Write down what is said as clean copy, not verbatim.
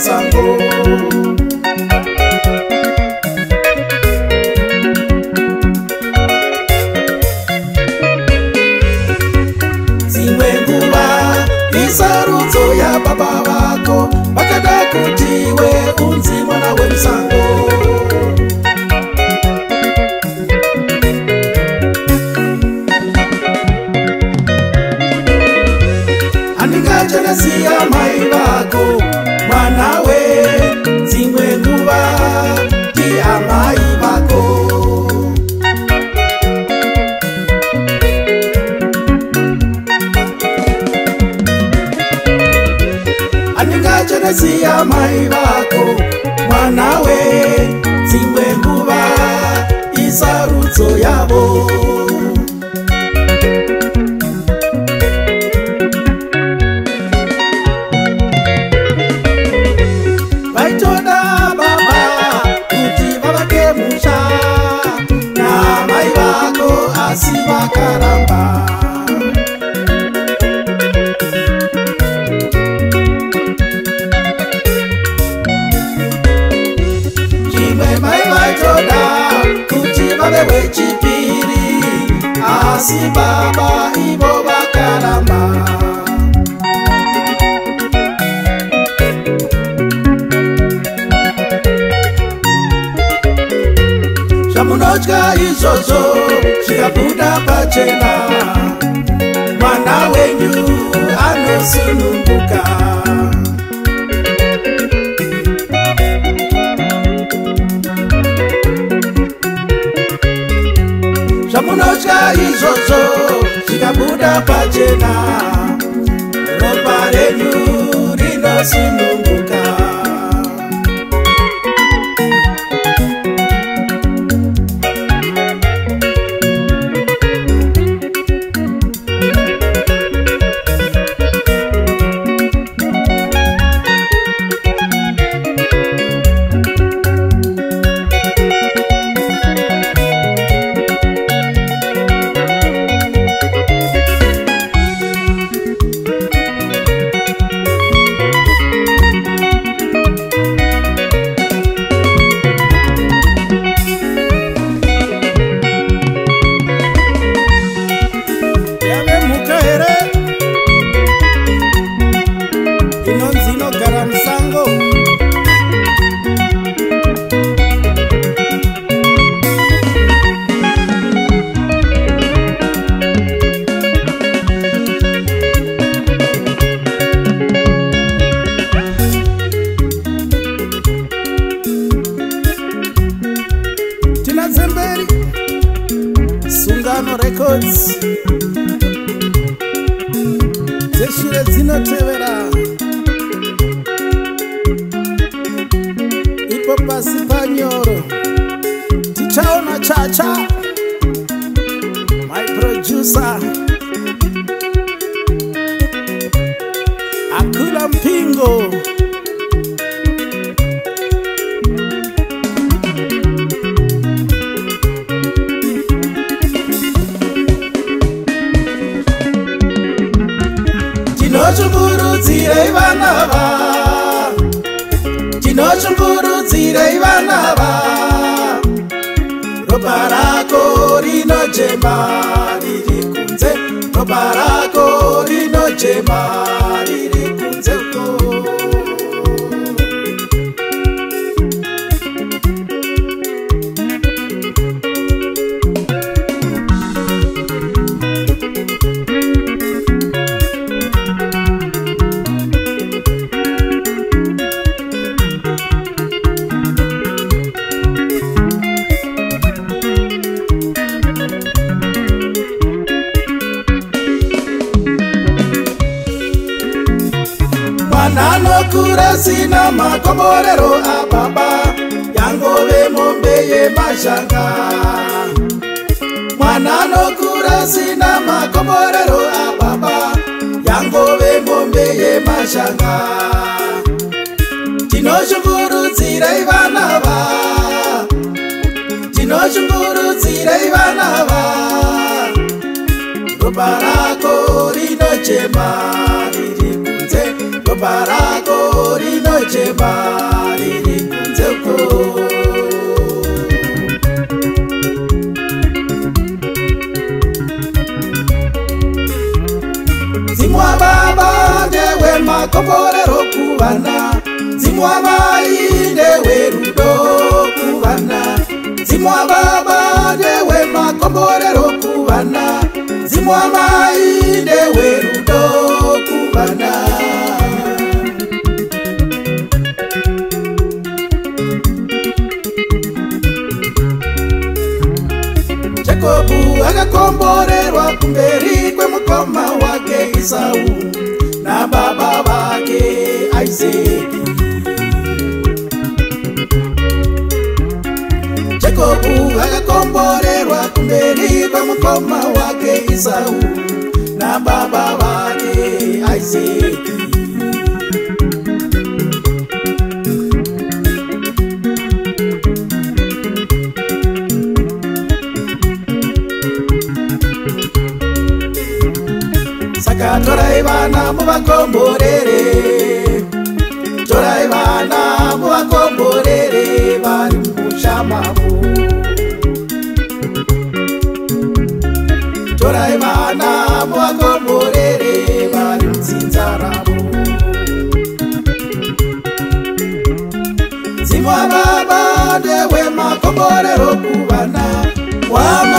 wemusango. Dzimwe nguva isarudzo yababa vako, vakada kuti iwe unzi mwana wemusango. Handingachenesi amai vako mwana we, dzimwe nguva ndiamai vako. Handingachenesi amai vako mwana we, dzimwe nguva isarudzo yavo. Vaitoda baba kuti vavake musha namai vako, asi vakaramba. Zvimwe mai vaitoda kuti vave wechipiri, asi baba ivo vakaramba. Zvamunotya izvozvo zvikabuda pachena, mwana wenyu anosununguka. Zvamunotya izvozvo zvikabuda pachena, ropa renyu rinosununguka. Yave mhuka here inonzi inogara musango? Tina Dzemberi, Sungano Records, dzeshure dzinotevera ipo pasi panyoro. Tichaona Chacha, my producer, Akula Mpingo. Tinochungurudzirei vana va, tinochungurudzirei vana va, ropa rako rinochema riri kunze, ropa rako rinochema riri kunze uko. Mwana anokura sina makomborero ababa, yangove mombe yemashanga. Mwana anokura sina makomborero ababa, yangove mombe yemashanga. Tinoshungurudzirei vana va, tinoshungurudzirei vana va, ropa rako rinochema riri kunze, ropa rako rinochema riri kunzeko. Mudzimu wababa ndewe makomborero kuvana, mudzimu wamai ndewe rudo kuvana, mudzimu wababa ndewe makomborero kuvana, mudzimu wamai ndewe rudo kuvana. Jacobu akakomborerwa kumberi kwemukoma wake Esau nababa vake Isaki. Jacobu akakomborerwa kumberi kwemukoma wake Esau nababa vake Isaki. Saka torai vana muvakomborere, torai vana muvakomborere vari mumusha mavo. Torai vana muvakomborere vari mudzinza ravo. Mudzimu wababa ndewe makomborero kuvana, wamai